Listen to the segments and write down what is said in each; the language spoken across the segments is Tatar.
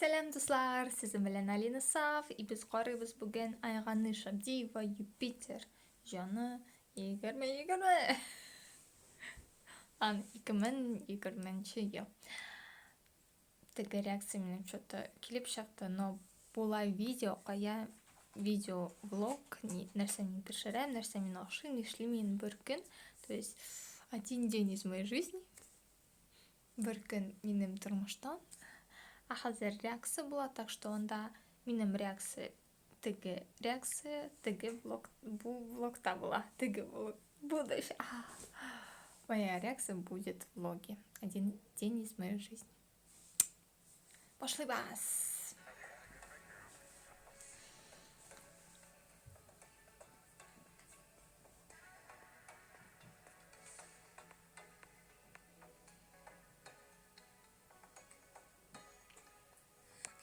Сәлам, дуслар! Сезнең белән Алина Саф, и без карыйбыз бүген Айганыш Абдиева Юпитер җаны 20 20. Ан 2020 ел. Теге реакция минем что-то килеп чыкты, но була видео, кая видео влог, нәрсә мин пешерәм, нәрсә мин ашыйм, нишлим мин бер көн, то есть один день из моей жизни. Бер көн минем тормыштан. Ә хәзер реакция була, так что анда минем реакция, теге реакция, теге влог, бу влогта була, теге влог, будущее. Моя реакция будет в влоге. Один день из моей жизни. Башлыйбыз!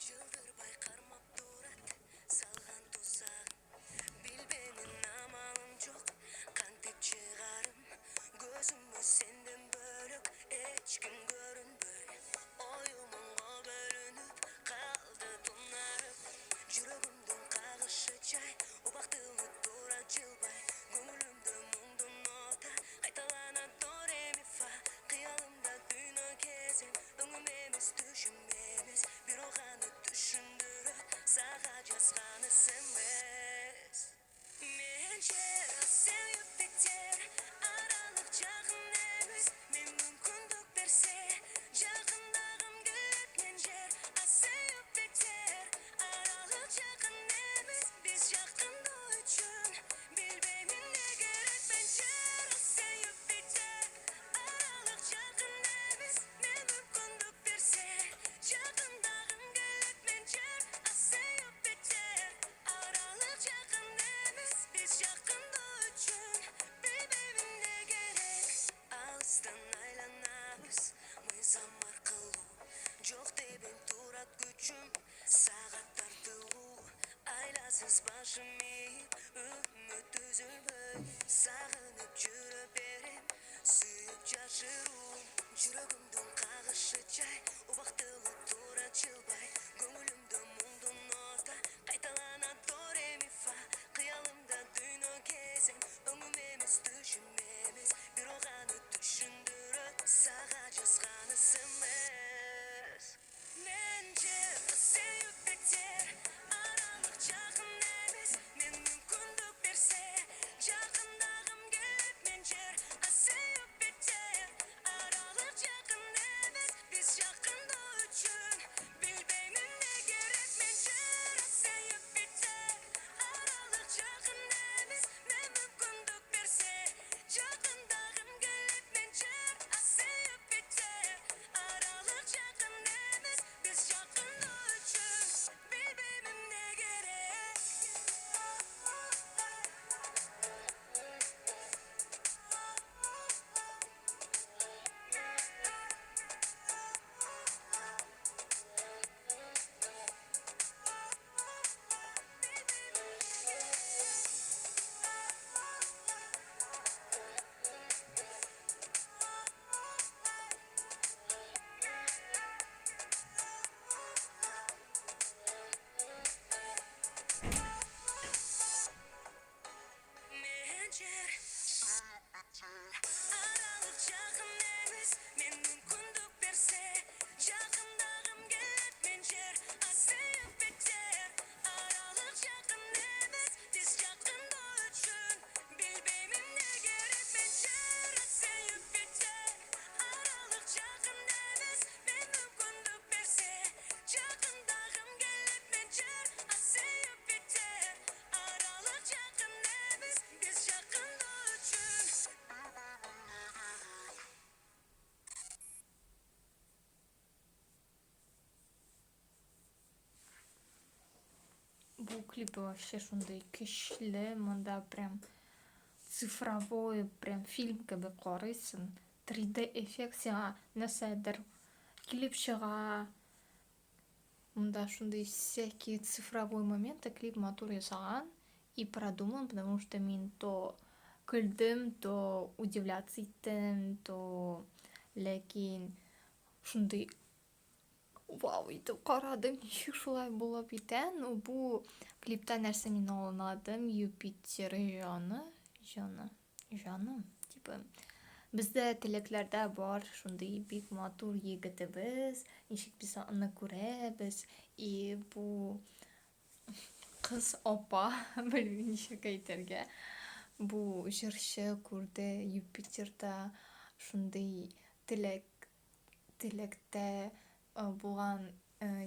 Жылдырбай кармап турат салган тузагын. Билбеймин, амалым жок, кантип чыгарым. Көзүмө сенден бөлөк эч ким көрүнбөй. Оюм муңго бөлүнүп калды тунарып. Жүрөгүмдүн кагышы жай, убактылуу турат жылбай. Көңүлүмдө муңдуу нота кайталанат до ре ми фа. Кыялымда дүйнө кезем, өңүм эмес, түшүм эмес. Бирок аны түшүндүрөт сага жазган СМС. Мен жер, сен Юпитер, аралык жакын эмес. Мен мүмкүндүк берсе, жакындагым келет. Мен жер, а сен Юпитер, аралык жакын эмес. Биз жакындоо үчүн билбейм эмне керек. Мен жер, а сен Юпитер, аралык жакын эмес. Мен мүмкүндүк берсе, жакындагым келет. Мен жер, а сен Юпитер, аралык жакын эмес. Биз жакындоо үчүн билбейм эмне керек. Алыстан айланабыз мыйзам аркылуу. Жок дебейм, турат күчүм сага тартылуу. Айласыз башым ийип, үмүт үзүлбөй, сагынып жүрө берем, сүйүп жашыруум. Жүрөгүмдүн кагышы жай, убактылуу турат жылбай. Көңүлүмдө муңдуу нота кайталанат до ре ми фа. Кыялымда дүйнө кезем, өңүм эмес, түшүм эмес. Бирок аны түшүндүрөт сага жазган СМС. Мен жер, сен Юпитер, аралык жакын эмес. Мен мүмкүндүк берсе, жакындагым келет. Мен жер, а сен Юпитер, аралык жакын эмес. Биз жакындоо үчүн билбейм эмне керек. Мен жер, а сен Юпитер, аралык жакын эмес. Мен мүмкүндүк берсе, жакындагым келет. Мен жер, а сен Юпитер, аралык жакын эмес. Биз жакындоо үчүн билбейм эмне керек. Мен жер, аралык жакын эмес. Мен мүмкүндүк берсе, жакындагым келет. Мен жер, а сен Юпитер, аралык жакын эмес. Биз жакындоо үчүн билбейм эмне керек. Мен жер, а сен Юпитер, аралык жакын эмес. Мен мүмкүндүк берсе, жакындагым келет. Мен жер, а сен Юпитер, аралык жакын эмес. Биз жакындоо үчүн. Бу клип вообще шундый көчле, монда прям цифровой, прям фильм кебек карыйсың. 3D эффект сиңа нәрсәдер килеп чыга. Монда шундый всякие цифровой моменты, клип матур ясаган и продуман, потому что мин то көлдем, то удивляться иттем, то ләкин шундый Вау итеп карадым, ничек шулай булып итә. Ну, бу клипта нәрсә мин аңладым, Юпитер җаны, җаны, җаны, типа, бездә теләкләрдә бар шундый бик матур егетебез, ничек без аны күрәбез, и бу кыз апа, белмим ничек әйтергә, бу җырчы күрде Юпитерда шундый теләк, теләктә булган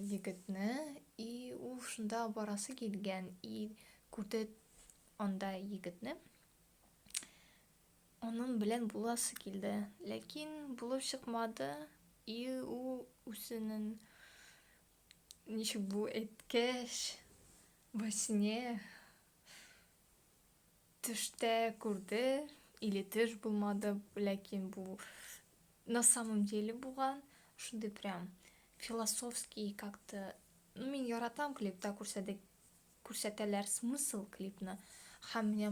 егетне, и ул шунда барасы килгән, и күрде анда егетне. Аның белән буласы килде, ләкин булып чыкмады, и ул үзенең ничек бу әйткәч, во сне төштә күрде, или төш булмады, ләкин бу на самом деле булган, шундый прям философский как-то. Ну, мин яратам клипта күрсәтәләр смысл клипны. Һәм менә.